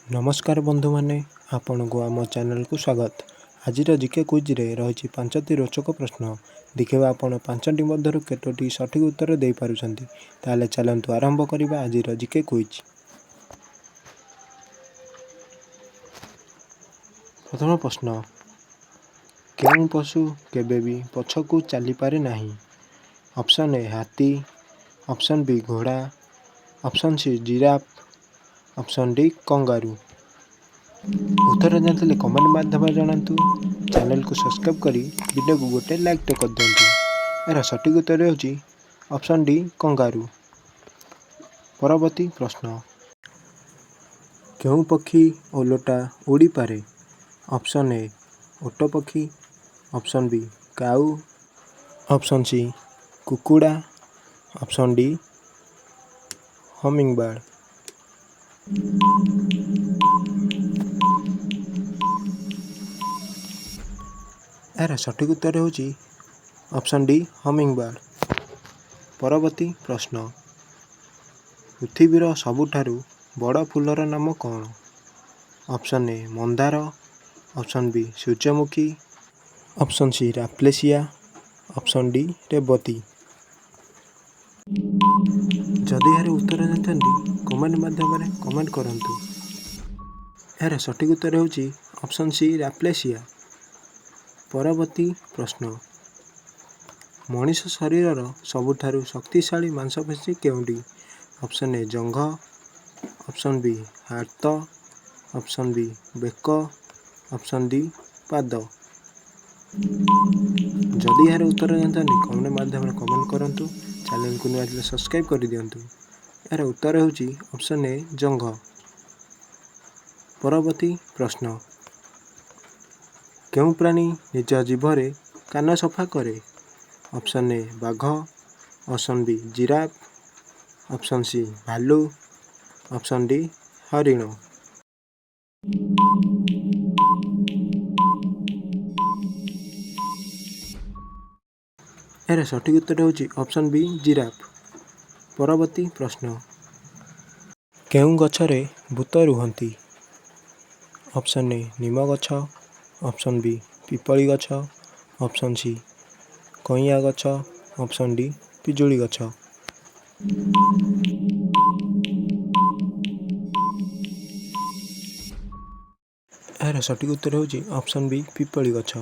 ନମସ୍କାର ବନ୍ଧୁମାନେ, ଆପଣଙ୍କୁ ଆମ ଚ୍ୟାନେଲକୁ ସ୍ୱାଗତ। ଆଜିର ଜିକେ କୁଇଜରେ ରହିଛି ପାଞ୍ଚଟି ରୋଚକ ପ୍ରଶ୍ନ। ଦେଖିବା ଆପଣ ପାଞ୍ଚଟି ମଧ୍ୟରୁ କେତୋଟି ସଠିକ୍ ଉତ୍ତର ଦେଇପାରୁଛନ୍ତି। ତାହେଲେ ଚାଲନ୍ତୁ ଆରମ୍ଭ କରିବା ଆଜିର ଜିକେ କୁଇଜ୍। ପ୍ରଥମ ପ୍ରଶ୍ନ, କେଉଁ ପଶୁ କେବେ ବି ପଛକୁ ଚାଲିପାରେ ନାହିଁ? ଅପସନ୍ ଏ ହାତୀ, ଅପସନ୍ ବି ଘୋଡ଼ା, option C giraffe, option D kangaroo. ଉତ୍ତର ଜାଣିଥିଲେ କମେଣ୍ଟ ମାଧ୍ୟମରେ ଜଣାନ୍ତୁ। ଚ୍ୟାନେଲକୁ ସବସ୍କ୍ରାଇବ୍ କରି ଭିଡ଼ିଓକୁ ଗୋଟେ ଲାଇକ୍ଟେ କରିଦିଅନ୍ତୁ। ଏହାର ସଠିକ୍ ଉତ୍ତର ହେଉଛି ଅପସନ୍ ଡି କଙ୍ଗାରୁ। ପରବର୍ତ୍ତୀ ପ୍ରଶ୍ନ, କେଉଁ ପକ୍ଷୀ ଓଲଟା ଉଡ଼ିପାରେ? ଅପସନ୍ ଏ ଓଟ ପକ୍ଷୀ, ଅପସନ୍ ବି କାଉ, ଅପସନ୍ ସି କୁକୁଡ଼ା, ଅପସନ୍ ଡି ହମିଙ୍ଗବାର୍ଡ଼। ଏହାର ସଠିକ୍ ଉତ୍ତର ହେଉଛି ଅପସନ୍ ଡି ହମିଙ୍ଗବାର୍ଡ଼। ପରବର୍ତ୍ତୀ ପ୍ରଶ୍ନ, ପୃଥିବୀର ସବୁଠାରୁ ବଡ଼ ଫୁଲର ନାମ କ'ଣ? Option A Mandar, option B ସୂର୍ଯ୍ୟମୁଖୀ, option C rafflesia, option D Revati. ଯଦି ଏହାର ଉତ୍ତର ଜାଣିଛନ୍ତି, କମେଣ୍ଟ ମାଧ୍ୟମରେ କମେଣ୍ଟ କରନ୍ତୁ। ଏହାର ସଠିକ୍ ଉତ୍ତର ହେଉଛି ଅପସନ୍ ସି ରାଫ୍ଲେସିଆ। ପରବର୍ତ୍ତୀ ପ୍ରଶ୍ନ, ମଣିଷ ଶରୀରର ସବୁଠାରୁ ଶକ୍ତିଶାଳୀ ମାଂସପେଶୀ କେଉଁଟି? ଅପସନ୍ ଏ ଜଙ୍ଘ, ଅପସନ୍ ବି ହାତ, ଅପସନ୍ ବି ବେକ, ଅପସନ୍ ଡି ପାଦ। ଯଦି ଏହାର ଉତ୍ତର ଜାଣିଛନ୍ତି, କମେଣ୍ଟ ମାଧ୍ୟମରେ କମେଣ୍ଟ କରନ୍ତୁ। ଚ୍ୟାନେଲକୁ ନୂଆ ଥିଲେ ସବସ୍କ୍ରାଇବ୍ କରିଦିଅନ୍ତୁ। ଏହାର ଉତ୍ତର ହେଉଛି ଅପସନ୍ ଏ ଜଙ୍ଘ। ପରବର୍ତ୍ତୀ ପ୍ରଶ୍ନ, କେଉଁ ପ୍ରାଣୀ ନିଜ ଜିଭରେ କାନ ସଫା କରେ? ଅପସନ୍ ଏ ବାଘ, option B giraffe, option C ଭାଲୁ, ଅପସନ୍ ଡି ହରିଣ। ଏହାର ସଠିକ୍ ଉତ୍ତର ହେଉଛି ଅପସନ୍ ବି ଜିରାଫ। ପରବର୍ତ୍ତୀ ପ୍ରଶ୍ନ, କେଉଁ ଗଛରେ ଭୂତ ରୁହନ୍ତି? ଅପସନ୍ ଏ ନିମ ଗଛ, ଅପସନ୍ ବି ପିପଳି ଗଛ, ଅପସନ୍ ସି କଇଁଆ ଗଛ, ଅପସନ୍ ଡି ପିଜୁଳି ଗଛ। ଏହାର ସଠିକ୍ ଉତ୍ତର ହେଉଛି ଅପସନ୍ ବି ପିପଳି ଗଛ।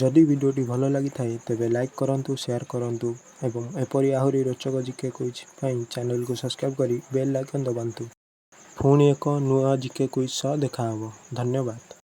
ଯଦି ଭିଡ଼ିଓଟି ଭଲ ଲାଗିଥାଏ, ତେବେ ଲାଇକ୍ କରନ୍ତୁ, ସେୟାର କରନ୍ତୁ ଏବଂ ଏପରି ଆହୁରି ରୋଚକ ଜିକେ କୁଇଜ୍ ପାଇଁ ଚ୍ୟାନେଲକୁ ସବସ୍କ୍ରାଇବ୍ କରି ବେଲ୍ ଆଇକନ୍ ଦବାନ୍ତୁ। ପୁଣି ଏକ ନୂଆ ଜିକେ କୁଇଜ୍ ସହ ଦେଖାହେବ। ଧନ୍ୟବାଦ।